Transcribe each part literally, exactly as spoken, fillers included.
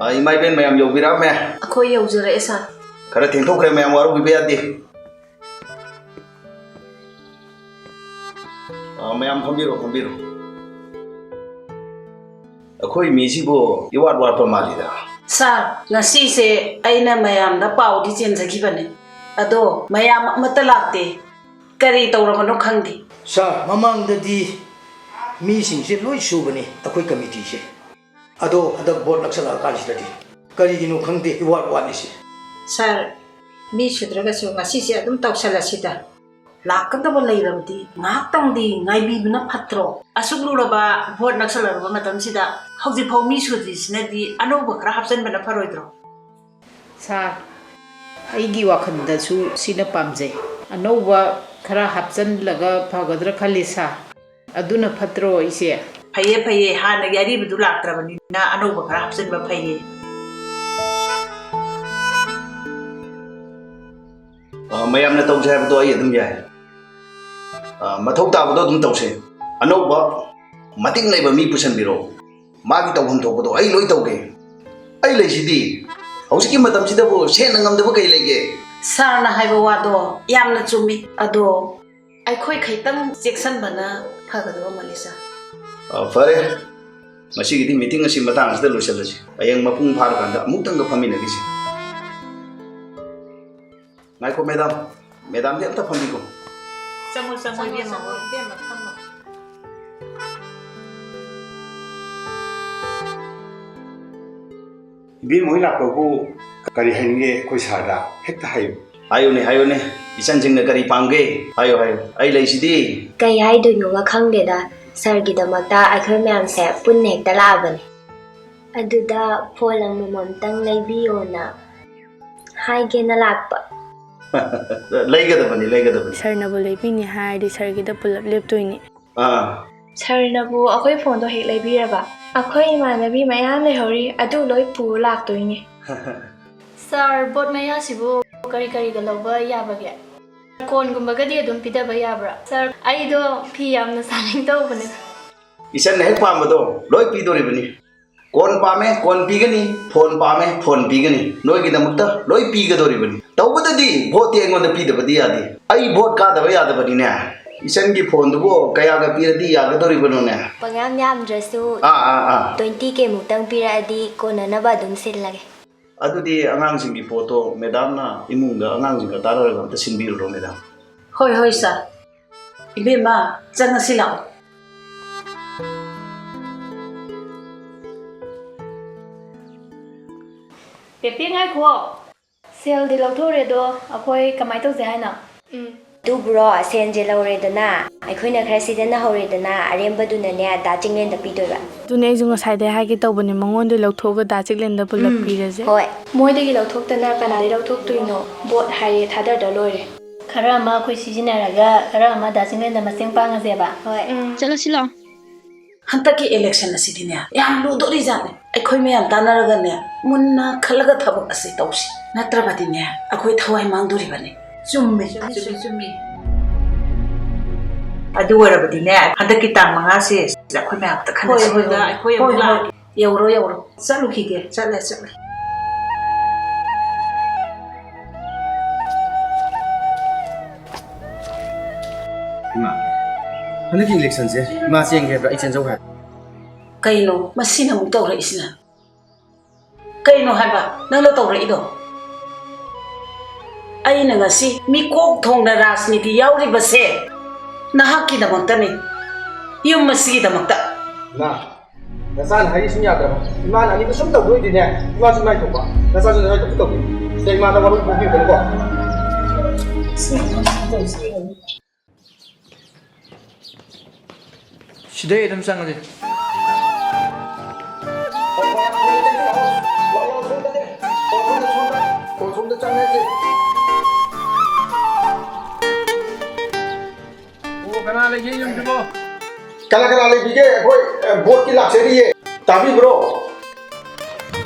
ꯑ, ꯏꯃꯥ ꯏꯕꯦꯟ ꯃꯌꯥꯝ ꯌꯧꯕꯤꯔꯛꯑꯝꯃꯦ꯫ ꯑꯩꯈꯣꯏ ꯌꯧꯖꯔꯛꯑꯦ, ꯁꯥꯔ꯫ ꯈꯔ ꯊꯦꯡꯊꯣꯛꯈ꯭ꯔꯦ, ꯃꯌꯥꯝ ꯋꯥꯔꯧꯕꯤꯕ ꯌꯥꯗꯦ꯫ ꯑ, ꯃꯌꯥꯝ ꯐꯝꯕꯤꯔꯣ, ꯐꯝꯕꯤꯔꯣ꯫ ꯑꯩꯈꯣꯏ ꯃꯤꯁꯤꯕꯨ ꯏꯋꯥꯠ ꯋꯥꯠꯄ ꯃꯥꯜꯂꯤꯗ꯫ ꯁꯥꯔ, ꯉꯁꯤꯁꯦ ꯑꯩꯅ ꯃꯌꯥꯝꯗ ꯄꯥꯎꯗꯤ ꯆꯦꯟꯖꯈꯤꯕꯅꯦ, ꯑꯗꯣ ꯃꯌꯥꯝ ꯑꯃꯠꯇ ꯂꯥꯛꯇꯦ꯫ ꯀꯔꯤ ꯇꯧꯔꯕꯅꯣ ꯈꯪꯗꯦ꯫ ꯁꯥꯔ, ꯃꯃꯥꯡꯗꯗꯤ ꯃꯤꯁꯤꯡꯁꯦ ꯂꯣꯏ ꯁꯨꯕꯅꯤ ꯑꯩꯈꯣꯏ ꯀꯃꯤꯇꯤꯁꯦ, ꯑꯗꯣ ꯍꯟꯗꯛ ꯚꯣꯠ ꯅꯛꯁꯜꯂꯛꯑꯀꯥꯟꯁꯤꯗꯗꯤ ꯀꯔꯤꯒꯤꯅꯣ ꯈꯪꯗꯦ ꯏꯋꯥꯠ ꯋꯥꯠꯂꯤꯁꯦ꯫ ꯁꯥꯔ, ꯃꯤ ꯁꯨꯗ꯭ꯔꯒꯁꯨ ꯉꯁꯤꯁꯦ ꯑꯗꯨꯝ ꯇꯧꯁꯜꯂꯁꯤꯗ꯫ ꯂꯥꯛꯀꯗꯕ ꯂꯩꯔꯕꯗꯤ ꯉꯥꯏꯍꯥꯛꯇꯪꯗꯤ ꯉꯥꯏꯕꯤꯕꯅ ꯐꯠꯇ꯭ꯔꯣ? ꯑꯁꯨꯛ ꯂꯨꯔꯕ ꯚꯣꯠ ꯅꯛꯁꯜꯂꯛꯂꯕ ꯃꯇꯝꯁꯤꯗ ꯍꯧꯖꯤꯛꯐꯥꯎ ꯃꯤ ꯁꯨꯗ꯭ꯔꯤꯁꯤꯅꯗꯤ ꯑꯅꯧꯕ ꯈꯔ ꯍꯥꯞꯆꯤꯟꯕꯅ ꯐꯔꯣꯏꯗ꯭ꯔꯣ? ꯁꯥꯔ, ꯑꯩꯒꯤ ꯋꯥꯈꯜꯗꯁꯨ ꯁꯤꯅ ꯄꯥꯝꯖꯩ꯫ ꯑꯅꯧꯕ ꯈꯔ ꯍꯥꯞꯆꯤꯜꯂꯒ ꯐꯒꯗ꯭ꯔꯥ ꯈꯜꯂꯤ, ꯁꯥꯔ꯫ ꯑꯗꯨꯅ ꯐꯠꯇ꯭ꯔꯣ, ꯏꯆꯦ? ꯐꯩꯌꯦ, ꯐꯩꯌꯦ꯫ ꯍꯥꯟꯅꯒꯤ ꯑꯔꯤꯕꯗꯨ ꯂꯥꯛꯇ꯭ꯔꯕꯅꯤꯅ ꯑꯅꯧꯕ ꯈꯔ ꯍꯥꯞꯆꯤꯟꯕ ꯐꯩꯌꯦ꯫ ꯑ, ꯃꯌꯥꯝꯅ ꯇꯧꯁꯦ ꯍꯥꯏꯕꯗꯣ ꯑꯩ ꯑꯗꯨꯝ ꯌꯥꯏ꯫ ꯑ, ꯃꯊꯧ ꯇꯥꯕꯗꯣ ꯑꯗꯨꯝ ꯇꯧꯁꯦ꯫ ꯑꯅꯧꯕ ꯃꯇꯤꯛ ꯂꯩꯕ ꯃꯤ ꯄꯨꯁꯟꯕꯤꯔꯛꯑꯣ꯫ ꯃꯥꯒꯤ ꯇꯧꯐꯝ ꯊꯣꯛꯄꯗꯣ ꯑꯩ ꯂꯣꯏ ꯇꯧꯒꯦ꯫ ꯑꯩ ꯂꯩꯁꯤꯗꯤ꯫ ꯍꯧꯖꯤꯛꯀꯤ ꯃꯇꯝꯁꯤꯗꯕꯨ ꯁꯦꯟꯅ ꯉꯝꯗꯕ ꯀꯩ ꯂꯩꯒꯦ? ꯁꯥꯔꯅ ꯍꯥꯏꯕ ꯋꯥꯗꯣ ꯌꯥꯝꯅ ꯆꯨꯝꯃꯤ꯫ ꯑꯗꯣ ꯑꯩꯈꯣꯏ ꯈꯤꯇꯪ ꯆꯦꯛꯁꯤꯟꯕꯅ ꯐꯒꯗꯕ ꯃꯥꯜꯂꯤ, ꯁꯥꯔ꯫ ꯑ, ꯐꯔꯦ꯫ ꯉꯁꯤꯒꯤꯗꯤ ꯃꯤꯇꯤꯡ ꯑꯁꯤ ꯃꯇꯥꯡ ꯑꯁꯤꯗ ꯂꯣꯏꯁꯤꯜꯂꯁꯤ꯫ ꯍꯌꯦꯡ ꯃꯄꯨꯡ ꯐꯥꯔꯀꯥꯟꯗ ꯑꯃꯨꯛꯇꯪꯒ ꯐꯝꯃꯤꯟꯅꯈꯤꯁꯤ꯫ ꯉꯥꯏꯈꯣ, ꯃꯦꯗꯥꯝ꯫ ꯃꯦꯗꯥꯝꯗꯤ ꯑꯝꯇ ꯐꯝꯕꯤꯈꯣ꯫ ꯆꯪꯉꯣ, ꯆꯪꯉꯣ, ꯆꯪꯉꯣ, ꯏꯕꯦꯝꯃ꯫ ꯆꯪꯉꯣ, ꯏꯕꯦꯝꯃ, ꯐꯝꯃꯣ꯫ ꯏꯕꯦꯝꯃ ꯍꯣꯏ ꯂꯥꯛꯄꯕꯨ ꯀꯔꯤ ꯍꯥꯏꯅꯤꯡꯒꯦ ꯑꯩꯈꯣꯏ ꯁꯥꯔꯗ? ꯍꯦꯛꯇ ꯍꯥꯏꯌꯨ꯫ ꯍꯥꯏꯌꯨꯅꯦ, ꯍꯥꯏꯌꯨꯅꯦ꯫ ꯏꯆꯟꯁꯤꯡꯅ ꯀꯔꯤ ꯄꯥꯝꯒꯦ? ꯍꯥꯏꯌꯨ, ꯍꯥꯏꯌꯨ꯫ ꯑꯩ ꯂꯩꯁꯤꯗꯤ꯫ ꯀꯩ ꯍꯥꯏꯗꯣꯏꯅꯣꯒ ꯈꯪꯗꯦꯗ꯫ ꯁꯥꯔꯒꯤꯗꯃꯛꯇ ꯑꯩꯈꯣꯏ ꯃꯌꯥꯝꯁꯦ ꯄꯨꯟꯅ ꯍꯦꯛꯇ ꯂꯥꯛꯑꯕꯅꯦ꯫ ꯑꯗꯨꯗ ꯐꯣꯟ ꯑꯃꯃꯝꯇꯪ ꯂꯩꯕꯤꯌꯣꯅ ꯍꯥꯏꯒꯦꯅ ꯂꯥꯛꯄ꯫ ꯂꯩꯒꯗꯕꯅꯤ, ꯂꯩꯒꯗꯕꯅꯤ꯫ ꯁꯥꯔꯅꯕꯨ ꯂꯩꯕꯤꯅꯤ ꯍꯥꯏꯔꯗꯤ ꯁꯥꯔꯒꯤꯗ ꯄꯨꯂꯞ ꯂꯦꯞꯇꯣꯏꯅꯤ꯫ ꯑꯥ꯫ ꯁꯥꯔꯅꯕꯨ ꯑꯩꯈꯣꯏ ꯐꯣꯟꯗꯣ ꯍꯦꯛ ꯂꯩꯕꯤꯔꯕ, ꯑꯩꯈꯣꯏ ꯏꯃꯥꯟꯅꯕꯤ ꯃꯌꯥꯝ ꯂꯩꯍꯧꯔꯤ, ꯑꯗꯨ ꯂꯣꯏ ꯄꯨꯔ ꯂꯥꯛꯇꯣꯏꯅꯦ꯫ ꯁꯥꯔ, ꯕꯣꯠ ꯃꯌꯥꯁꯤꯕꯨ ꯀꯔꯤ ꯀꯔꯤꯒ ꯂꯧꯕ ꯌꯥꯕꯒꯦ? ꯀꯣꯟꯒꯨꯝꯕꯒꯗꯤ ꯑꯗꯨꯝ ꯄꯤꯗꯕ ꯌꯥꯕ꯭ꯔꯥ? ꯁꯥꯔ, ꯑꯩꯗꯣ ꯐꯤ ꯌꯥꯝꯅ ꯁꯥꯅꯤꯡ ꯇꯧꯕꯅꯦ꯫ ꯏꯆꯟꯅ ꯍꯦꯛ ꯄꯥꯝꯕꯗꯣ ꯂꯣꯏ ꯄꯤꯗꯣꯔꯤꯕꯅꯤ꯫ ꯀꯣꯟ ꯄꯥꯝꯃꯦ, ꯀꯣꯟ ꯄꯤꯒꯅꯤ, ꯐꯣꯟ ꯄꯥꯝꯃꯦ, ꯐꯣꯟ ꯄꯤꯒꯅꯤ, ꯅꯣꯏꯒꯤꯗꯃꯛꯇ ꯂꯣꯏ ꯄꯤꯒꯗꯧꯔꯤꯕꯅꯤ꯫ ꯇꯧꯕꯗꯗꯤ ꯚꯣꯠꯇꯤ ꯑꯩꯉꯣꯟꯗ ꯄꯤꯗꯕꯗꯤ ꯌꯥꯗꯦ꯫ ꯑꯩ ꯚꯣꯠ ꯀꯥꯗꯕ ꯌꯥꯗꯕꯅꯤꯅꯦ꯫ ꯏꯆꯟꯒꯤ ꯐꯣꯟꯗꯨꯕꯨ ꯀꯌꯥꯒ ꯄꯤꯔꯗꯤ ꯌꯥꯒꯗꯧꯔꯤꯕꯅꯣꯅꯦ? ꯄꯪꯌꯥꯝ ꯌꯥꯝꯗ꯭ꯔꯁꯨ ꯑꯥ, ꯑꯥ, ꯑꯥ꯫ Twenty K ꯃꯨꯛꯇꯪ ꯄꯤꯔꯛꯑꯗꯤ ꯀꯣꯟꯅꯅꯕ ꯑꯗꯨꯝ ꯁꯤꯜꯂꯒꯦ꯫ ꯑꯗꯨꯗꯤ ꯑꯉꯥꯡꯁꯤꯡꯒꯤ ꯄꯣꯠꯇꯣ ꯃꯦꯗꯥꯝꯅ ꯏꯃꯨꯡꯗ ꯑꯉꯥꯡꯁꯤꯡꯒ ꯇꯥꯟꯅꯔꯒ ꯑꯝꯇ ꯁꯤꯟꯕꯤꯔꯨꯔꯣ, ꯃꯦꯗꯥꯝ꯫ ꯍꯣꯏ, ꯍꯣꯏ, ꯁꯥꯔ꯫ ꯏꯕꯦꯝꯃ, ꯆꯪꯉꯁꯤ ꯂꯥꯛꯑꯣ꯫ ꯄꯦꯄꯦ, ꯉꯥꯏꯈꯣ꯫ ꯁꯦꯜꯗꯤ ꯂꯧꯊꯣꯛꯎꯔꯦ, ꯑꯗꯣ ꯑꯩꯈꯣꯏ ꯀꯃꯥꯏ ꯇꯧꯁꯦ ꯍꯥꯏꯅꯣ? ꯎꯝ꯫ ꯑꯗꯨꯕꯨꯔꯣ, ꯁꯦꯟꯁꯦ ꯂꯧꯔꯦꯗꯅ, ꯑꯩꯈꯣꯏꯅ ꯈꯔ ꯁꯤꯖꯤꯟꯅꯍꯧꯔꯦꯗꯅ, ꯑꯔꯦꯝꯕꯗꯨꯅꯅꯦ ꯗꯥ ꯆꯤꯡꯂꯦꯟꯗ ꯄꯤꯗꯣꯏꯕ꯫ ꯑꯗꯨꯅꯦ ꯑꯩꯁꯨ ꯉꯁꯥꯏꯗꯩ ꯍꯥꯏꯒꯦ ꯇꯧꯕꯅꯦ, ꯃꯉꯣꯟꯗ ꯂꯧꯊꯣꯛꯑꯒ ꯗꯥ ꯆꯤꯡꯂꯦꯟꯗ ꯄꯨꯂꯞ ꯎꯝ, ꯄꯤꯔꯁꯦ꯫ ꯍꯣꯏ꯫ ꯃꯣꯏꯗꯒꯤ ꯂꯧꯊꯣꯛꯇꯅ ꯀꯅꯥꯗꯒꯤ ꯂꯧꯊꯣꯛꯇꯣꯏꯅꯣ? ꯚꯣꯠ ꯍꯥꯏꯔꯦ, ꯊꯥꯗꯔꯗ ꯂꯣꯏꯔꯦ꯫ ꯈꯔ ꯑꯃ ꯑꯩꯈꯣꯏ ꯁꯤꯖꯤꯟꯅꯔꯒ, ꯈꯔ ꯑꯃ ꯗꯥ ꯆꯤꯡꯂꯦꯟꯗ ꯃꯇꯦꯡ ꯄꯥꯡꯉꯁꯦꯕ꯫ ꯍꯣꯏ꯫ ꯎꯝ꯫ ꯆꯠꯂꯁꯤ ꯂꯥꯛꯑꯣ꯫ ꯍꯟꯗꯛꯀꯤ election ꯑꯁꯤꯗꯤꯅꯦ, ꯌꯥꯝ ꯂꯨꯗꯣꯔꯤꯖꯥꯠꯅꯤ꯫ ꯑꯩꯈꯣꯏ ꯃꯌꯥꯝ ꯇꯥꯟꯅꯔꯒꯅꯦ, ꯃꯨꯟꯅ ꯈꯜꯂꯒ ꯊꯕꯛ ꯑꯁꯤ ꯇꯧꯁꯤ꯫ ꯅꯠꯇ꯭ꯔꯕꯗꯤꯅꯦ, ꯑꯩꯈꯣꯏ ꯊꯋꯥꯏ ꯃꯥꯡꯗꯣꯔꯤꯕꯅꯤ꯫ ꯆꯨꯝꯃꯦ, ꯆꯨꯝꯃꯦ, ꯆꯨꯝꯃꯦ, ꯆꯨꯝꯃꯦ꯫ ꯑꯗꯨ ꯑꯣꯏꯔꯕꯗꯤꯅꯦ, ꯍꯟꯗꯛꯀꯤ ꯇꯥꯡ ꯃꯉꯥꯁꯦ ꯁꯤꯗ ꯑꯩꯈꯣꯏ ꯃꯌꯥꯝ ꯑꯝꯇ ꯈꯟꯅꯁꯤ꯫ ꯍꯣꯏ, ꯍꯣꯏ, ꯍꯣꯏ, ꯑꯩꯈꯣꯏ ꯑꯃꯨꯛ ꯍꯣꯏ, ꯍꯣꯏ꯫ ꯂꯥꯛꯑꯒꯦ꯫ ꯌꯧꯔꯣ, ꯌꯧꯔꯣ꯫ ꯆꯠꯂꯨꯈꯤꯒꯦ꯫ ꯆꯠꯂꯦ, ꯆꯠꯂꯦ꯫ ꯏꯃꯥ, ꯍꯟꯗꯛꯀꯤ electionꯁꯦ ꯏꯃꯥ ꯆꯦꯟꯒꯦ ꯍꯥꯏꯕ꯭ꯔꯥ, ꯑꯩ ꯆꯦꯟꯖꯧ ꯍꯥꯏꯕ꯭ꯔꯥ? ꯀꯩꯅꯣ ꯃꯁꯤꯅ ꯑꯃꯨꯛ ꯇꯧꯔꯛꯏꯁꯤꯅ? ꯀꯩꯅꯣ ꯍꯥꯏꯕ ꯅꯪꯅ ꯇꯧꯔꯛꯏꯗꯣ? ꯑꯩꯅ ꯉꯁꯤ ꯃꯤꯀꯣꯛ ꯊꯣꯡꯅ ꯔꯥꯖꯅꯤꯇꯤ ꯌꯥꯎꯔꯤꯕꯁꯦ ꯅꯍꯥꯛꯀꯤꯗꯃꯛꯇꯅꯤ, ꯌꯨꯝ ꯑꯁꯤꯒꯤꯗꯃꯛꯇ꯫ ꯏꯃꯥ, ꯅꯆꯥꯅ ꯍꯥꯏꯔꯤ ꯁꯨꯝ ꯌꯥꯗ꯭ꯔꯕ? ꯏꯃꯥꯅ ꯑꯅꯤꯗꯣ ꯁꯨꯝ ꯇꯧꯗꯣꯏꯗꯤꯅꯦ, ꯏꯃꯥꯁꯨ ꯅꯨꯡꯉꯥꯏꯊꯣꯛꯄ, ꯅꯆꯥꯁꯨ ꯅꯨꯡꯉꯥꯏꯊꯣꯛꯄ ꯇꯧꯗꯣꯏꯅꯤ꯫ ꯁꯤꯗ ꯏꯃꯥꯗ ꯋꯥꯔꯧ ꯄꯣꯛꯄꯤꯔꯨꯀꯅꯨꯀꯣ꯫ ꯁꯤꯗꯩ ꯑꯗꯨꯝ ꯆꯪꯉꯁꯦ꯫ ꯑꯣ, ꯁꯣꯝꯗ ꯆꯪꯉꯁꯦ꯫ ꯑꯣ, ꯀꯅꯥ ꯂꯩꯒꯦ ꯌꯨꯝꯁꯤꯕꯣ? ꯀꯅꯥ ꯀꯅꯥ ꯂꯩꯕꯤꯒꯦ? ꯑꯩꯈꯣꯏ, ꯑ, ꯚꯣꯠꯀꯤ ꯂꯥꯛꯆꯔꯤꯌꯦ꯫ ꯇꯥꯕꯤꯕ꯭ꯔꯣ?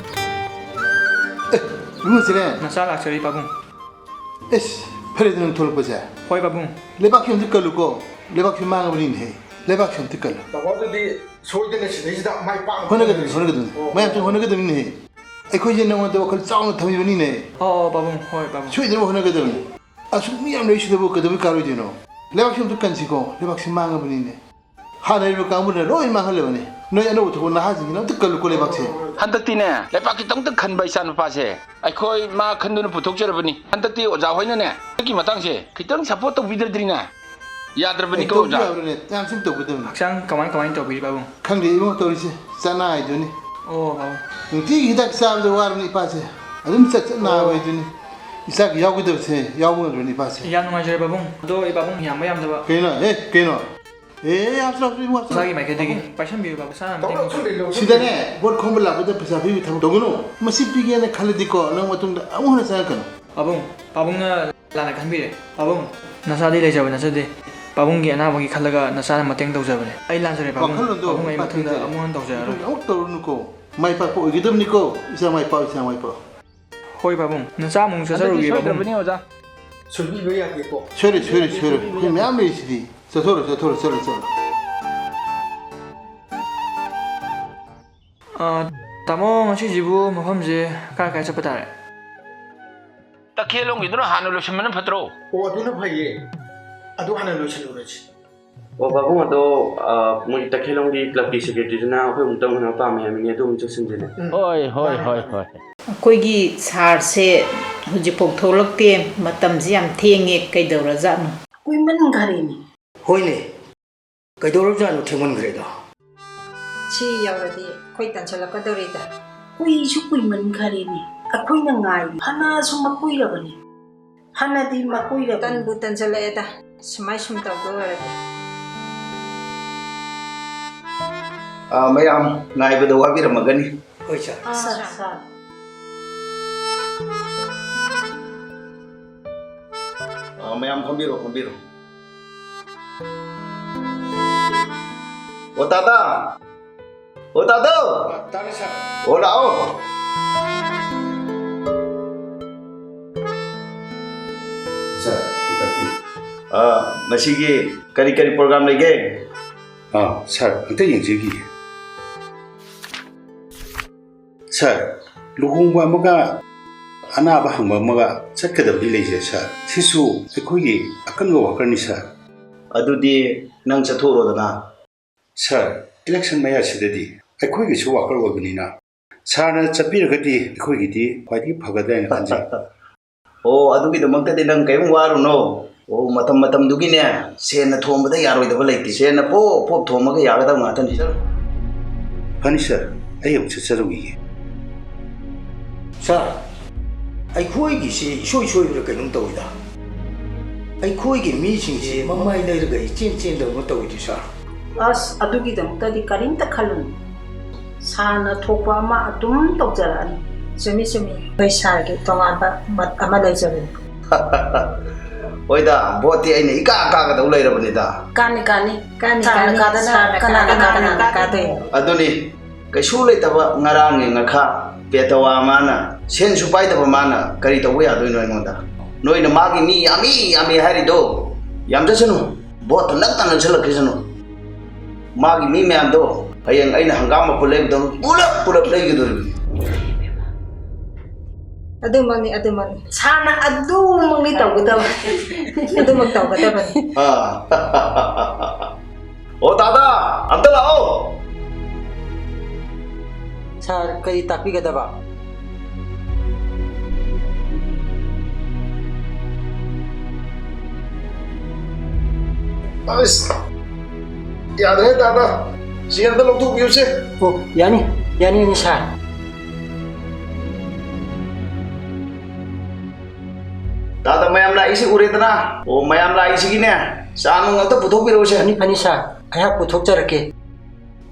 ꯑꯦ, ꯏꯕꯨꯡꯉꯣ ꯁꯤꯔꯦ꯫ ꯅꯆꯥ ꯂꯥꯛꯆꯔꯤ, ꯄꯥꯕꯨꯡ꯫ ꯑꯦꯁ, ꯐꯔꯦꯗ ꯅꯪ ꯊꯣꯛꯂꯛꯄꯁꯦ꯫ ꯍꯣꯏ, ꯄꯥꯕꯨꯡ꯫ ꯂꯩꯕꯥꯛꯁꯤ ꯑꯝꯇ ꯀꯜꯂꯨꯀꯣ꯫ ꯂꯩꯕꯥꯛꯁꯤ ꯃꯥꯡꯉꯕꯅꯤꯅꯦꯍꯦ꯫ ꯂꯩꯕꯥꯛꯁꯦ ꯑꯝꯇ ꯀꯜꯂꯨ꯫ ꯇꯥꯃꯣ, ꯑꯗꯨꯗꯤ ꯁꯣꯏꯗꯅ ꯁꯤꯗꯩꯁꯤꯗ ꯃꯥꯏ ꯄꯥꯛꯅꯕ ꯍꯣꯠꯅꯒꯗꯕꯅꯤ, ꯍꯣꯠꯅꯒꯗꯕꯅꯤ꯫ ꯑꯣ꯫ ꯃꯌꯥꯝꯁꯨ ꯍꯣꯠꯅꯒꯗꯕꯅꯤꯅꯦꯍꯦ꯫ ꯑꯩꯈꯣꯏꯁꯦ ꯅꯉꯣꯟꯗ ꯋꯥꯈꯜ ꯆꯥꯎꯅ ꯊꯝꯃꯤꯕꯅꯤꯅꯦ꯫ ꯑꯣ, ꯑꯣ, ꯄꯥꯕꯨꯡ, ꯍꯣꯏ, ꯄꯥꯕꯨꯡ꯫ ꯁꯣꯏꯗꯅꯕ ꯍꯣꯠꯅꯒꯗꯕꯅꯤ꯫ ꯑꯁꯨꯛ ꯃꯤ ꯌꯥꯝ ꯂꯩꯔꯤꯁꯤꯗꯕꯨ ꯀꯩꯗꯧꯕꯩ ꯀꯥꯔꯣꯏꯗꯣꯏꯅꯣ? ꯂꯩꯕꯥꯛꯁꯦ ꯑꯝꯇ ꯀꯟꯁꯤꯀꯣ, ꯂꯩꯕꯥꯛꯁꯦ ꯃꯥꯡꯉꯕꯅꯤꯅꯦ꯫ ꯍꯥꯟꯅ ꯂꯩꯔꯤꯕ ꯀꯥꯡꯕꯨꯅ ꯂꯣꯏ ꯃꯥꯡꯍꯜꯂꯕꯅꯤ꯫ ꯅꯣꯏ ꯑꯅꯧꯕ ꯊꯣꯛꯄ ꯅꯍꯥꯁꯤꯡꯁꯤꯅ ꯑꯝꯇ ꯀꯜꯂꯨꯀꯣ ꯂꯩꯕꯥꯛꯁꯦ꯫ ꯍꯟꯗꯛꯇꯤꯅꯦ, ꯂꯩꯕꯥꯛ ꯈꯤꯇꯪꯇ ꯈꯟꯕ ꯏꯆꯥ ꯅꯨꯄꯥꯁꯦ ꯑꯩꯈꯣꯏ ꯃꯥ ꯈꯟꯗꯨꯅ ꯄꯨꯊꯣꯛꯆꯔꯕꯅꯤ꯫ ꯍꯟꯗꯛꯇꯤ ꯑꯣꯖꯥ ꯍꯣꯏꯅꯅꯦ, ꯍꯟꯗꯛꯀꯤ ꯃꯇꯥꯡꯁꯦ ꯈꯤꯇꯪ ꯁꯞꯄꯣꯔꯠ ꯇꯧꯕꯤꯗ꯭ꯔꯗꯤꯅꯦ, ꯌꯥꯗ꯭ꯔꯕꯅꯤꯀꯣ, ꯑꯦ, ꯇꯧꯕ ꯑꯣꯖꯥ꯫ ꯌꯥꯕ꯭ꯔꯅꯦ? ꯌꯥꯝ ꯊꯤꯅ ꯇꯧꯒꯗꯕꯅꯤ꯫ ꯍꯛꯆꯥꯡ ꯀꯃꯥꯏ, ꯀꯃꯥꯏꯅ ꯇꯧꯕꯤꯔꯤ, ꯄꯥꯕꯨꯡ? ꯈꯪꯗꯦ ꯏꯕꯨꯡꯉꯣ, ꯇꯧꯔꯤꯁꯦ ꯆꯅꯥ ꯍꯥꯏꯗꯨꯅꯤ꯫ ꯑꯣ, ꯄꯥꯕꯨꯡ꯫ ꯅꯨꯡꯇꯤꯒꯤ ꯍꯤꯗꯥꯛ ꯆꯥꯕꯗ ꯋꯥꯔꯕꯅꯤ ꯏꯄꯥꯁꯦ꯫ ꯑꯗꯨꯝ ꯆꯠ ꯆꯠ ꯅꯥꯕ ꯑꯣ꯫ ꯍꯥꯏꯗꯨꯅꯤ꯫ ꯏꯆꯥꯒꯤ ꯌꯥꯎꯒꯗꯕꯁꯦ ꯌꯥꯎꯕ ꯉꯝꯗ꯭ꯔꯕꯅꯤ ꯏꯄꯥꯁꯦ꯫ ꯌꯥꯝ ꯅꯨꯡꯉꯥꯏꯖꯔꯦ, ꯄꯥꯕꯨꯡ꯫ ꯑꯗꯣ ꯏꯄꯥꯕꯨꯡ ꯌꯥꯝꯕ ꯌꯥꯝꯗꯕ ꯀꯩꯅꯣ? ꯑꯦ, ꯀꯩꯅꯣ? ꯑꯦ, ꯌꯥꯝ ꯆꯥꯎ, ꯏꯕꯨꯡꯉꯣ, ꯆꯥꯎ꯫ ꯏꯁꯥꯒꯤ ꯃꯥꯏꯀꯩꯗꯒꯤ ꯄꯥꯏꯁꯟꯕꯤꯌꯨ, ꯄꯥꯕꯨꯡ꯫ ꯏꯁꯥꯅ ꯃꯇꯦꯡ ꯇꯧꯁꯤ꯫ ꯁꯤꯗꯅꯦ, ꯚꯣꯠ ꯈꯣꯝꯕ ꯂꯥꯛꯄꯗ ꯄꯩꯁꯥ ꯄꯤꯕꯒꯤ ꯊꯕꯛ ꯇꯧꯒꯅꯨ꯫ ꯃꯁꯤ ꯄꯤꯒꯦꯅ ꯈꯜꯂꯗꯤꯀꯣ, ꯅꯪ ꯃꯇꯨꯡꯗ ꯑꯃꯨꯛ ꯍꯟꯅ ꯆꯪꯉꯛꯀꯅꯨ꯫ ꯄꯥꯕꯨꯡ, ꯄꯥꯕꯨꯡꯅ ꯂꯥꯟꯅ ꯈꯟꯕꯤꯔꯦ꯫ ꯄꯥꯕꯨꯡ, ꯅꯁꯥꯗꯤ ꯂꯩꯖꯕ ꯅꯠꯆꯗꯦ꯫ ꯄꯥꯕꯨꯡꯒꯤ ꯑꯅꯥꯕꯒꯤ ꯈꯜꯂꯒ ꯅꯁꯥꯅ ꯃꯇꯦꯡ ꯇꯧꯖꯕꯅꯦ꯫ ꯑꯩ ꯂꯥꯟꯖꯔꯦ, ꯄꯥꯕꯨꯡ꯫ ꯋꯥꯈꯜꯂꯣꯟꯗꯣ ꯄꯥꯕꯨꯡ, ꯑꯩ ꯃꯊꯪꯗ ꯄꯥꯊꯣꯛꯑꯣ꯫ ꯑꯃꯨꯛ ꯍꯟꯅ ꯇꯧꯖꯔꯔꯣꯏ꯫ ꯃꯊꯪꯗ ꯑꯃꯨꯛ ꯇꯧꯔꯨꯅꯨꯀꯣ꯫ ꯃꯥꯏ ꯄꯥꯛꯄ ꯑꯣꯏꯒꯗꯕꯅꯤꯀꯣ꯫ ꯏꯆꯥ ꯃꯥꯏ ꯄꯥꯛꯑꯣ, ꯏꯆꯥ ꯃꯥꯏ ꯄꯥꯛꯑꯣ꯫ ꯍꯣꯏ, ꯄꯥꯕꯨꯡ꯫ ꯅꯆꯥ ꯑꯃꯨꯛ ꯍꯟꯗꯛꯇꯤ ꯆꯠꯆꯔꯨꯒꯦ, ꯄꯥꯕꯨꯡ꯫ ꯁꯣꯏꯗ꯭ꯔꯕꯅꯤ, ꯑꯣꯖꯥ꯫ ꯁꯣꯏꯕꯤꯕ ꯌꯥꯗꯦꯀꯣ꯫ ꯁꯣꯏꯔꯣꯏ, ꯁꯣꯏꯔꯣꯏ, ꯁꯣꯏꯔꯣꯏ꯫ ꯑꯩꯈꯣꯏ ꯃꯌꯥꯝ ꯂꯩꯔꯤꯁꯤꯗꯤ꯫ ꯆꯠꯊꯣꯔꯣ, ꯆꯠꯊꯣꯔꯣ, ꯆꯠꯂꯣ, ꯆꯠꯂꯣ꯫ ꯑ, ꯇꯥꯃꯣ, ꯉꯁꯤꯁꯤꯕꯨ ꯃꯐꯝꯁꯦ ꯀꯥꯏ ꯀꯥꯏ ꯆꯠꯄ ꯇꯥꯔꯦ? ꯇꯈꯦꯜꯂꯣꯝꯒꯤꯗꯨꯅ ꯍꯥꯟꯅ ꯂꯣꯏꯁꯤꯟꯕꯅ ꯐꯠꯇ꯭ꯔꯣ? ꯑꯣ, ꯑꯗꯨꯅ ꯐꯩꯌꯦ꯫ ꯑꯗꯨ ꯍꯥꯟꯅ ꯂꯣꯏꯁꯤꯜꯂꯨꯔꯁꯤ꯫ ꯑꯣ, ꯄꯥꯕꯨꯡ, ꯑꯗꯣ, ꯑ, ꯃꯣꯏ ꯇꯈꯦꯜꯂꯣꯝꯒꯤ ꯀ꯭ꯂꯕꯀꯤ ꯁꯦꯀ꯭ꯔꯦꯇꯔꯤꯗꯨꯅ ꯑꯩꯈꯣꯏ ꯑꯃꯨꯛꯇꯪ ꯎꯅꯕ ꯄꯥꯝꯃꯦ ꯍꯥꯏꯕꯅꯤ, ꯑꯗꯨ ꯑꯃꯨꯛ ꯆꯠꯁꯤꯟꯁꯤꯅꯦ꯫ ꯎꯝ꯫ ꯍꯣꯏ, ꯍꯣꯏ, ꯃꯥꯅꯦ, ꯍꯣꯏ, ꯃꯥꯅꯦ꯫ ꯍꯣꯏ꯫ ꯑꯩꯈꯣꯏꯒꯤ ꯁꯥꯔꯁꯦ ꯍꯧꯖꯤꯛꯐꯥꯎ ꯊꯣꯛꯂꯛꯇꯦ, ꯃꯇꯝꯁꯦ ꯌꯥꯝ ꯊꯦꯡꯉꯦ, ꯀꯩꯗꯧꯔꯖꯥꯠꯅꯣ? ꯀꯨꯏꯃꯟꯈꯔꯦꯅꯦ꯫ ꯍꯣꯏꯅꯦ, ꯀꯩꯗꯧꯔꯖꯥꯠꯅꯣ ꯊꯦꯡꯃꯟꯈ꯭ꯔꯦꯗ? ꯁꯤ ꯌꯧꯔꯗꯤ ꯑꯩꯈꯣꯏ ꯇꯟꯁꯤꯜꯂꯛꯀꯗꯧꯔꯤꯗ꯫ ꯀꯨꯏꯁꯨ ꯀꯨꯏꯃꯟꯈꯔꯦꯅꯦ, ꯑꯩꯈꯣꯏꯅ ꯉꯥꯏꯔꯤ꯫ ꯐꯅꯁꯨ ꯃꯀꯨꯏꯔꯕꯅꯤ꯫ ꯍꯥꯟꯅꯗꯤ ꯃꯀꯨꯏꯔꯕꯅꯤ꯫ ꯇꯟꯕꯨ ꯇꯟꯁꯤꯜꯂꯛꯑꯦꯗ, ꯁꯨꯃꯥꯏ ꯁꯨꯝ ꯇꯧꯗꯧ ꯑꯣꯏꯔꯗꯤ꯫ ꯑꯥ, ꯃꯌꯥꯝ ꯉꯥꯏꯕꯗ ꯋꯥꯕꯤꯔꯝꯃꯒꯅꯤ꯫ ꯍꯣꯏ, ꯁꯥꯔ꯫ ꯑꯥ, ꯁꯥꯔ꯫ ꯁꯥꯔ꯫ ꯑꯥ, ꯃꯌꯥꯝ ꯐꯝꯕꯤꯔꯣ, ꯐꯝꯕꯤꯔꯣ꯫ ꯑꯣ, ꯇꯥꯗꯥ! ꯑꯣ, ꯇꯥꯗꯥ! ꯑ, ꯇꯥꯔꯦ, ꯁꯥꯔ꯫ ꯑꯣ, ꯂꯥꯛꯑꯣ꯫ ꯁꯥꯔ, ꯇꯥꯛꯄꯤꯌꯨ꯫ ꯑ, ꯉꯁꯤꯒꯤ ꯀꯔꯤ ꯀꯔꯤ program ꯂꯩꯒꯦ? ꯑꯥ, ꯁꯥꯔ, ꯑꯝꯇ ꯌꯦꯡꯖꯈꯤꯒꯦ꯫ ꯁꯥꯔ, ꯂꯨꯍꯣꯡꯕ ꯑꯃꯒ ꯑꯅꯥꯕ ꯍꯪꯕ ꯑꯃꯒ ꯆꯠꯀꯗꯕꯗꯤ ꯂꯩꯖꯩ, ꯁꯥꯔ꯫ ꯁꯤꯁꯨ ꯑꯩꯈꯣꯏꯒꯤ ꯑꯀꯟꯕ ꯋꯥꯀꯔꯅꯤ, ꯁꯥꯔ꯫ ꯑꯗꯨꯗꯤ ꯅꯪ ꯆꯠꯊꯣꯛꯎꯔꯣꯗꯅ꯫ ꯁꯥꯔ, ꯏꯂꯦꯛꯁꯟ ꯃꯌꯥꯁꯤꯗꯗꯤ ꯑꯩꯈꯣꯏꯒꯤꯁꯨ ꯋꯥꯀꯔ ꯑꯣꯏꯕꯅꯤꯅ ꯁꯥꯔꯅ ꯆꯠꯄꯤꯔꯒꯗꯤ ꯑꯩꯈꯣꯏꯒꯤꯗꯤ ꯈ꯭ꯋꯥꯏꯗꯒꯤ ꯐꯒꯗ꯭ꯔꯥ ꯍꯥꯏꯅ ꯈꯟꯖꯩ꯫ ꯑꯣ, ꯑꯗꯨꯒꯤꯗꯃꯛꯇꯗꯤ ꯅꯪ ꯀꯔꯤꯝ ꯋꯥꯔꯨꯅꯣ꯫ ꯑꯣ, ꯃꯇꯝ ꯃꯇꯝꯗꯨꯒꯤꯅꯦ, ꯁꯦꯟꯅ ꯊꯣꯝꯕꯗ ꯌꯥꯔꯣꯏꯗꯕ ꯂꯩꯇꯦ꯫ ꯁꯦꯟꯅ ꯄꯣꯞ ꯄꯣꯞ ꯊꯣꯝꯃꯒ ꯌꯥꯒꯗꯕ ꯉꯥꯛꯇꯅꯤ꯫ ꯆꯠꯂꯣ꯫ ꯐꯅꯤ ꯁꯥꯔ, ꯑꯩ ꯑꯃꯨꯛ ꯆꯠꯆꯔꯨꯈꯤꯒꯦ꯫ ꯁꯥꯔ, ꯑꯩꯈꯣꯏꯒꯤꯁꯤ ꯏꯁꯣꯏ ꯁꯣꯏꯕ꯭ꯔꯥ ꯀꯩꯅꯣꯝ ꯇꯧꯏꯗ꯫ ꯑꯩꯈꯣꯏꯒꯤ ꯃꯤꯁꯤꯡꯁꯤ ꯃꯃꯥꯏ ꯂꯩꯔꯒ ꯏꯆꯦꯟ ꯆꯦꯟꯗꯕ ꯑꯃ ꯇꯧꯏꯗꯤ, ꯁꯥꯔ꯫ ꯑꯁ, ꯑꯗꯨꯒꯤꯗꯃꯛꯇꯗꯤ ꯀꯔꯤꯝꯇ ꯈꯜꯂꯨꯅꯨ꯫ ꯁꯥꯔꯅ ꯊꯣꯛꯄ ꯑꯃ ꯑꯗꯨꯝ ꯇꯧꯖꯔꯛꯑꯅꯤ꯫ ꯆꯨꯝꯃꯤ, ꯆꯨꯝꯃꯤ꯫ ꯑꯩꯈꯣꯏ ꯁꯥꯔꯒꯤ ꯇꯣꯉꯥꯟꯕ ꯃꯠ ꯑꯃ ꯂꯩꯖꯕꯅꯤ꯫ ꯍꯣꯏꯗ, ꯚꯣꯠꯇꯤ ꯑꯩꯅ ꯏꯀꯥ ꯀꯥꯒꯗꯧ ꯂꯩꯔꯕꯅꯤꯗ꯫ ꯀꯥꯅꯤ, ꯀꯥꯅꯤ꯫ ꯀꯥꯅꯤ, ꯁꯥꯔꯅ ꯀꯥꯅꯤ꯫ ꯀꯥꯗꯅ ꯁꯥꯔꯅ ꯀꯅꯥꯅ ꯀꯥꯗꯅ ꯀꯥꯅꯤ? ꯀꯥꯗꯣꯏꯅꯣ? ꯑꯗꯨꯅꯤ, ꯀꯩꯁꯨ ꯂꯩꯇꯕ ꯉꯔꯥꯡꯒꯤ ꯉꯥꯈꯥ ꯄꯦꯇꯋꯥ ꯃꯥꯅ, ꯁꯦꯟꯁꯨ ꯄꯥꯏꯗꯕ ꯃꯥꯅ ꯀꯔꯤ ꯇꯧꯕ ꯌꯥꯗꯣꯏꯅꯣ ꯑꯩꯉꯣꯟꯗ? ꯅꯣꯏꯅ ꯃꯥꯒꯤ ꯃꯤ ꯌꯥꯝꯃꯤ, ꯌꯥꯝꯃꯤ ꯍꯥꯏꯔꯤꯗꯣ ꯌꯥꯝꯖꯁꯅꯨ, ꯚꯣꯠꯇꯨ ꯅꯛꯇ ꯅꯛꯁꯜꯂꯛꯈꯤꯁꯅꯨ꯫ ꯃꯥꯒꯤ ꯃꯤ ꯃꯌꯥꯝꯗꯣ ꯍꯌꯦꯡ ꯑꯩꯅ ꯍꯪꯒꯥꯝ ꯃꯄꯨꯟ ꯂꯩꯕꯗꯧꯅ ꯄꯨꯂꯞ ꯄꯨꯂꯞ ꯂꯩꯒꯗꯣꯔꯤꯕꯅꯤ꯫ ꯑꯗꯨꯃꯛꯅꯤ, ꯑꯗꯨꯃꯛꯅꯤ꯫ ꯁꯥꯔꯅ ꯑꯗꯨꯃꯛꯅꯤ ꯇꯧꯒꯗꯕ꯫ ꯑꯗꯨꯃꯛ ꯇꯧꯒꯗꯕꯅꯤ꯫ ꯑꯥ꯫ ꯑꯣ ꯗꯥꯗꯥ, ꯑꯝꯇ ꯂꯥꯛꯑꯣ꯫ ꯁꯥꯔ, ꯀꯔꯤ ꯇꯥꯛꯄꯤꯒꯗꯕ? ꯑꯁ, ꯌꯥꯗ꯭ꯔꯦ ꯗꯥꯗꯥ, ꯁꯤ ꯑꯝꯇ ꯂꯧꯊꯣꯛꯄꯤꯌꯨꯁꯦ꯫ ꯑꯣ, ꯌꯥꯅꯤ, ꯌꯥꯅꯤ, ꯌꯥꯅꯤ, ꯁꯥꯔ꯫ ꯗꯥꯗꯥ, ꯃꯌꯥꯝ ꯂꯥꯛꯏꯁꯤ ꯎꯔꯦꯗꯅ? ꯑꯣ, ꯃꯌꯥꯝ ꯂꯥꯛꯏꯁꯤꯒꯤꯅꯦ, ꯆꯥ ꯅꯨꯡ ꯑꯝꯇ ꯄꯨꯊꯣꯛꯄꯤꯔꯛꯎꯁꯦ꯫ ꯐꯅꯤ, ꯐꯅꯤ, ꯁꯥꯔ, ꯑꯩꯍꯥꯛ ꯄꯨꯊꯣꯛꯆꯔꯛꯀꯦ꯫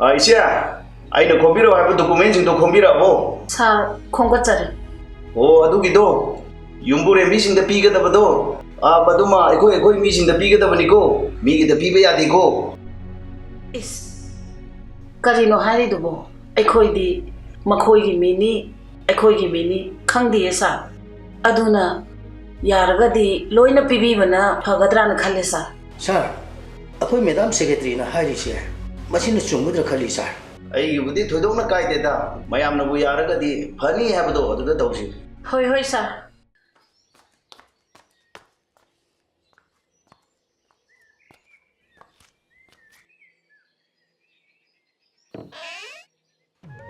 ꯑ, ꯏꯆꯦ, ꯑꯩꯅ ꯈꯣꯝꯕꯤꯔꯛꯑꯣ ꯍꯥꯏꯕ ꯗꯣꯀꯨꯃꯦꯟꯁꯤꯡꯗꯣ ꯈꯣꯝꯕꯤꯔꯛꯑꯕꯣ? ꯁꯥꯔ, ꯈꯣꯝꯒꯠꯆꯔꯦ꯫ ꯑꯣ, ꯑꯗꯨꯒꯤꯗꯣ ꯌꯨꯝꯕꯨꯔꯦꯝꯕꯤꯁꯤꯡꯗ ꯄꯤꯒꯗꯕꯗꯣ, ꯑ, ꯃꯗꯨꯃ ꯑꯩꯈꯣꯏ, ꯑꯩꯈꯣꯏ ꯃꯤꯁꯤꯡꯗ ꯄꯤꯒꯗꯕꯅꯤꯀꯣ, ꯃꯤꯒꯤꯗ ꯄꯤꯕ ꯌꯥꯗꯦꯀꯣ꯫ ꯏꯁ, ꯀꯔꯤꯅꯣ ꯍꯥꯏꯔꯤꯗꯨꯕꯣ? ꯑꯩꯈꯣꯏꯗꯤ ꯃꯈꯣꯏꯒꯤ ꯃꯤꯅꯤ, ꯑꯩꯈꯣꯏꯒꯤ ꯃꯤꯅꯤ ꯈꯪꯗꯤꯌꯦ ꯁꯥꯔ꯫ ꯑꯗꯨꯅ ꯌꯥꯔꯒꯗꯤ ꯂꯣꯏꯅ ꯄꯤꯕꯤꯕꯅ ꯐꯒꯗ꯭ꯔꯥꯅ ꯈꯜꯂꯦ ꯁꯥꯔ꯫ ꯁꯥꯔ, ꯑꯩꯈꯣꯏ ꯃꯦꯗꯥꯝ ꯁꯦꯀ꯭ꯔꯦꯇꯔꯤꯅ ꯍꯥꯏꯔꯤꯁꯦ ꯃꯁꯤꯅ ꯆꯨꯝꯒꯗ꯭ꯔꯥ ꯈꯜꯂꯤ, ꯁꯥꯔ꯫ ꯑꯩꯒꯤꯕꯨꯗꯤ ꯊꯣꯏꯗꯣꯛꯅ ꯀꯥꯏꯗꯦꯗ, ꯃꯌꯥꯝꯅꯕꯨ ꯌꯥꯔꯒꯗꯤ ꯐꯅꯤ ꯍꯥꯏꯕꯗꯣ ꯑꯗꯨꯗ ꯇꯧꯁꯤ꯫ ꯍꯣꯏ, ꯍꯣꯏ, ꯁꯥꯔ꯫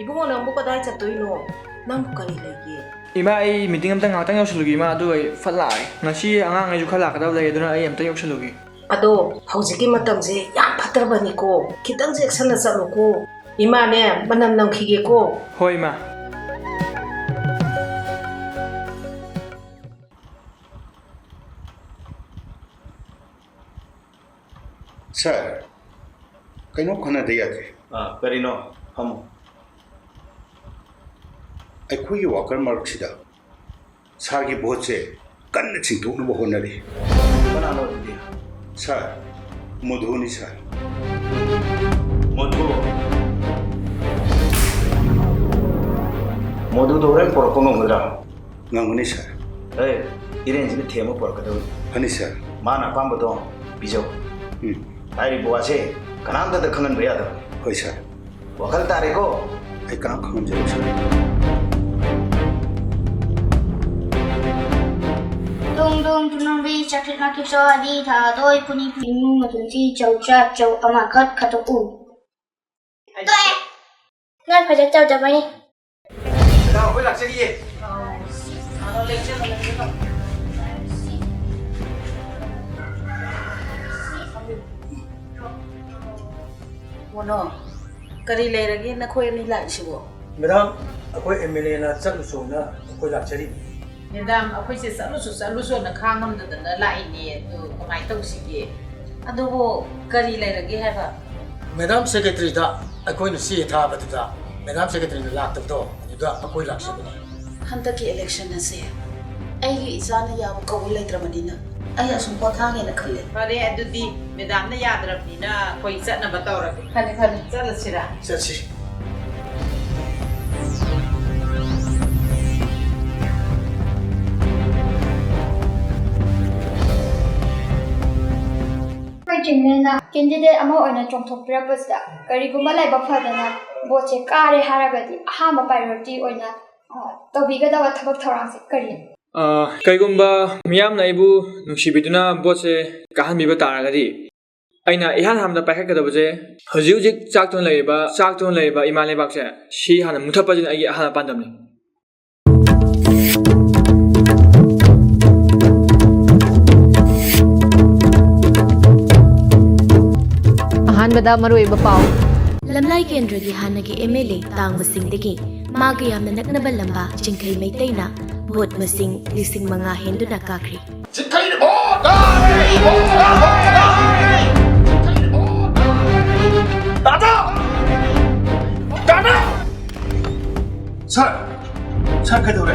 ꯏꯕꯨꯡꯉꯣ, ꯅꯪꯕꯨ ꯀꯗꯥꯏ ꯆꯠꯇꯣꯏꯅꯣ? ꯅꯪꯕꯨ ꯀꯔꯤ ꯂꯩꯒꯦ? ꯏꯃꯥ, ꯑꯩ ꯃꯤꯇꯤꯡ ꯑꯝꯇ ꯉꯥꯛꯇꯪ ꯌꯧꯁꯜꯂꯨꯒꯦ, ꯏꯃꯥ, ꯑꯗꯨꯒ ꯑꯩ ꯐꯠ ꯂꯥꯛꯑꯦ꯫ ꯉꯁꯤ ꯑꯉꯥꯡꯈꯩꯁꯨ ꯈꯔ ꯂꯥꯛꯀꯗꯕ ꯂꯩ, ꯑꯗꯨꯅ ꯑꯩ ꯑꯝꯇ ꯌꯧꯁꯜꯂꯨꯒꯦ꯫ ꯑꯗꯣ ꯍꯧꯖꯤꯛꯀꯤ ꯃꯇꯝꯁꯦ ꯌꯥꯝ ꯐꯠꯇ꯭ꯔꯕꯅꯤꯀꯣ, ꯈꯤꯇꯪ ꯆꯦꯛꯁꯟꯅ ꯆꯠꯂꯨꯀꯣ꯫ ꯏꯃꯥꯅꯦ, ꯃꯅꯝ ꯅꯝꯈꯤꯒꯦꯀꯣ꯫ ꯍꯣꯏ, ꯏꯃꯥ꯫ ꯁꯥꯔ, ꯀꯩꯅꯣꯝ ꯈꯟꯅꯗ ꯌꯥꯗꯦ꯫ ꯑꯥ, ꯀꯔꯤꯅꯣ? ꯐꯝꯃꯣ꯫ ꯑꯩꯈꯣꯏꯒꯤ ꯋꯥꯀꯔ ꯃꯔꯛꯁꯤꯗ ꯁꯥꯔꯒꯤ ꯚꯣꯠꯁꯦ ꯀꯟꯅ ꯆꯤꯡꯊꯣꯛꯅꯕ ꯍꯣꯠꯅꯔꯤ꯫ ꯀꯅꯥꯅꯣ ꯑꯗꯨꯗꯤ? ꯁꯥꯔ, ꯃꯣꯙꯨꯅꯤ, ꯁꯥꯔ꯫ ꯃꯣꯙꯨ? ꯃꯣꯙꯨꯗꯣ ꯍꯣꯔꯦꯟ ꯄꯨꯔꯛꯄ ꯉꯝꯒꯗ꯭ꯔꯥ? ꯉꯝꯒꯅꯤ, ꯁꯥꯔ꯫ ꯑꯦ, ꯏꯔꯦꯟꯁꯤꯅ ꯊꯦꯝꯃ ꯄꯨꯔꯛꯀꯗꯕꯅꯤ꯫ ꯐꯅꯤ, ꯁꯥꯔ꯫ ꯃꯥꯅ ꯑꯄꯥꯝꯕꯗꯣ ꯄꯤꯖꯧ꯫ ꯎꯝ꯫ ꯍꯥꯏꯔꯤꯕ ꯋꯥꯁꯦ ꯀꯅꯥꯝꯇꯗ ꯈꯪꯍꯟꯕ ꯌꯥꯗꯕꯅꯤ꯫ ꯍꯣꯏ, ꯁꯥꯔ꯫ ꯋꯥꯈꯜ ꯇꯥꯔꯦꯀꯣ? ꯑꯩ ꯀꯅꯥꯝ ꯈꯪꯍꯟꯖꯔꯣꯏ, ꯁꯥꯔ꯫ ꯗꯣꯡ ꯗꯣꯡ ꯊꯨꯅꯨꯡꯕꯤ ꯆꯥꯇ꯭ꯔꯦꯠ ꯃꯥꯀꯤ ꯆꯥꯗꯤ ꯊꯥꯗꯣꯏ ꯈꯨꯅꯤ ꯏꯃꯨꯡ ꯃꯇꯨꯡꯁꯤ ꯆꯧ ꯆꯥꯛ ꯆꯧ ꯑꯃꯈꯛ ꯈꯠꯇꯣꯛꯎ꯫ ꯇꯣꯛꯑꯦ꯫ ꯅꯣꯏ ꯐꯖ ꯇꯧꯗꯕꯅꯤ꯫ ꯗꯥ, ꯑꯩꯈꯣꯏ ꯂꯥꯛꯆꯔꯤꯌꯦ꯫ ꯃꯣꯅꯣ, ꯀꯔꯤ ꯂꯩꯔꯒꯦ ꯅꯈꯣꯏ ꯑꯅꯤ ꯂꯥꯛꯏꯁꯤꯕꯣ? ꯃꯦꯗꯥꯝ, ꯑꯩꯈꯣꯏ ꯑꯦꯝ ꯑꯦꯜ ꯑꯦꯅ ꯆꯠꯂꯨꯁꯣꯅ ꯑꯩꯈꯣꯏ ꯂꯥꯛꯆꯔꯤꯕꯅꯤ꯫ ꯃꯦꯗꯥꯝ, ꯑꯩꯈꯣꯏꯁꯦ ꯆꯠꯂꯨꯁꯨ ꯆꯠꯂꯨꯁꯣꯅ ꯈꯥꯡꯉꯝꯗꯗꯅ ꯂꯥꯛꯏꯅꯦ꯫ ꯑꯗꯨ ꯀꯃꯥꯏꯅ ꯇꯧꯁꯤꯒꯦ? ꯑꯗꯨꯕꯨ ꯀꯔꯤ ꯂꯩꯔꯒꯦ ꯍꯥꯏꯕ? ꯃꯦꯗꯥꯝ ꯁꯦꯀ꯭ꯔꯦꯇꯔꯤꯗ ꯑꯩꯈꯣꯏꯅ ꯆꯦ ꯊꯥꯕꯗꯨꯗ ꯃꯦꯗꯥꯝ ꯁꯦꯀ꯭ꯔꯦꯇꯔꯤꯅ ꯂꯥꯛꯇꯕꯗꯣ ꯑꯗꯨꯗ ꯑꯩꯈꯣꯏ ꯂꯥꯛꯆꯕꯅꯤ꯫ ꯍꯟꯗꯛꯀꯤ ꯏꯂꯦꯛꯁꯟ ꯑꯁꯦ ꯑꯩꯒꯤ ꯏꯆꯥꯅ ꯌꯥꯕ ꯀꯧꯕ ꯂꯩꯇ꯭ꯔꯕꯅꯤꯅ ꯑꯩ ꯑꯁꯨꯝ ꯄꯣꯊꯥꯒꯦꯅ ꯈꯜꯂꯦ꯫ ꯐꯔꯦ, ꯑꯗꯨꯗꯤ ꯃꯦꯗꯥꯝꯅ ꯌꯥꯗ꯭ꯔꯕꯅꯤꯅ ꯑꯩꯈꯣꯏ ꯆꯠꯅꯕ ꯇꯧꯔꯒꯦ꯫ ꯐꯅꯤ, ꯐꯅꯤ꯫ ꯆꯠꯂꯁꯤꯔꯥ? ꯆꯠꯁꯤ꯫ ꯑꯩꯈꯣꯏ ꯆꯤꯌꯔꯃꯦꯟꯅ ꯀꯦꯟꯗꯤꯗꯦꯠ ꯑꯃ ꯑꯣꯏꯅ ꯆꯣꯡꯊꯣꯛꯄꯤꯔꯛꯄꯁꯤꯗ ꯀꯔꯤꯒꯨꯝꯕ ꯂꯥꯏꯕꯛ ꯐꯗꯅ ꯚꯣꯠꯁꯦ ꯀꯥꯔꯦ ꯍꯥꯏꯔꯒꯗꯤ ꯑꯍꯥꯟꯕ ꯄ꯭ꯔꯥꯏꯌꯣꯔꯤꯇꯤ ꯑꯣꯏꯅ, ꯑ, ꯇꯧꯕꯤꯒꯗꯕ ꯊꯕꯛ ꯊꯧꯔꯥꯡꯁꯦ ꯀꯔꯤ? ꯑ, ꯀꯩꯒꯨꯝꯕ ꯃꯤꯌꯥꯝꯅ ꯑꯩꯕꯨ ꯅꯨꯡꯁꯤꯕꯤꯗꯨꯅ ꯚꯣꯠꯁꯦ ꯀꯥꯍꯟꯕꯤꯕ ꯇꯥꯔꯒꯗꯤ, ꯑꯩꯅ ꯏꯍꯥꯟ ꯍꯥꯟꯕꯗ ꯄꯥꯏꯈꯠꯀꯗꯕꯁꯦ ꯍꯧꯖꯤꯛ ꯍꯧꯖꯤꯛ ꯆꯥꯛ ꯊꯣꯡ ꯂꯩꯔꯤꯕ, ꯆꯥꯛ ꯊꯣꯡ ꯂꯩꯔꯤꯕ ꯏꯃꯥ ꯂꯩꯕꯥꯛꯁꯦ, ꯁꯤ ꯍꯥꯟꯅ ꯃꯨꯊꯠꯄꯁꯤꯅ ꯑꯩꯒꯤ ꯑꯍꯥꯟꯕ ꯄꯥꯟꯗꯝꯅꯤ꯫ ꯑꯍꯥꯟꯕꯗ ꯃꯔꯨꯑꯣꯏꯕ ꯄꯥꯎ꯫ ꯂꯝꯂꯥꯏ ꯀꯦꯟꯗ꯭ꯔꯒꯤ ꯍꯥꯟꯅꯒꯤ ꯑꯦꯝ ꯑꯦꯜ ꯑꯦ ꯇꯥꯡꯕꯁꯤꯡꯗꯒꯤ ꯃꯥꯒ ꯌꯥꯝꯅ ꯅꯛꯅꯕ ꯂꯝꯕꯥ ꯆꯤꯡꯈꯩ ꯃꯩꯇꯩꯅ ꯚꯣꯠ ꯃꯁꯤꯡ ꯂꯤꯁꯤꯡ ꯃꯉꯥ ꯍꯦꯟꯗꯨꯅ ꯀꯥꯈ꯭ꯔꯤ꯫ ꯆꯤꯡꯈꯩꯅ ꯚꯣꯠ ꯀꯥꯔꯦ! ꯚꯣꯠ ꯀꯥꯔꯦ! ꯆꯤꯡꯈꯩꯅ ꯚꯣꯠ ꯀꯥꯔꯦ! ꯗꯥꯗꯥ! ꯗꯥꯗꯥ! ꯁꯥꯔ! ꯁꯥꯔ, ꯀꯩꯗꯧꯔꯦ?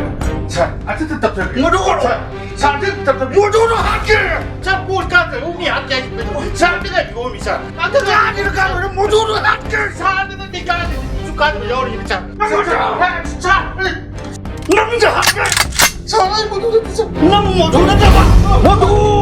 ꯁꯥꯔ, ꯑꯗꯨꯗ ꯇꯞꯊꯈ꯭ꯔꯦ꯫ ꯃꯗꯨ ꯑꯣꯏꯔꯣ! ꯁꯥꯔ, ꯁꯥꯔ, ꯑꯗꯨꯗ ꯇꯞꯊꯈ꯭ꯔꯦ꯫ ꯃꯗꯨꯅ ꯍꯥꯠꯀꯦ! ꯁꯥꯔ, ꯚꯣꯠ ꯀꯥꯗ꯭ꯔꯒ ꯃꯤ ꯍꯥꯠꯀꯦ ꯍꯥꯏꯁꯤ ꯀꯩꯅꯣ? ꯁꯥꯔ, ꯑꯗꯨꯗ ꯀꯥꯏꯗ ꯀꯣꯝꯃꯤ, ꯁꯥꯔ? ꯑꯗꯨ ꯀꯥꯗ꯭ꯔꯒ ꯀꯥꯗ꯭ꯔꯒ ꯃꯗꯨꯅ ꯍꯥꯠꯀꯦ! ꯁꯥꯔ, ꯑꯗꯨꯗ ꯀꯥꯗ꯭ꯔꯒ ꯃꯤꯁꯨ ꯀꯥꯗꯕ ꯌꯥꯎꯔꯤꯕ, ꯁꯥꯔ꯫ ꯁꯥꯔ, ꯁꯥꯔ, ꯁꯥꯔ, ꯅꯪꯁꯦ ꯍꯥꯠꯀꯦ! ꯁꯥꯔ, ꯑꯩ ꯃꯗꯨ ꯅꯠꯇꯦ, ꯁꯥꯔ꯫ ꯅꯪ ꯃꯗꯨ ꯅꯠꯇꯕ! ꯃꯗꯨ!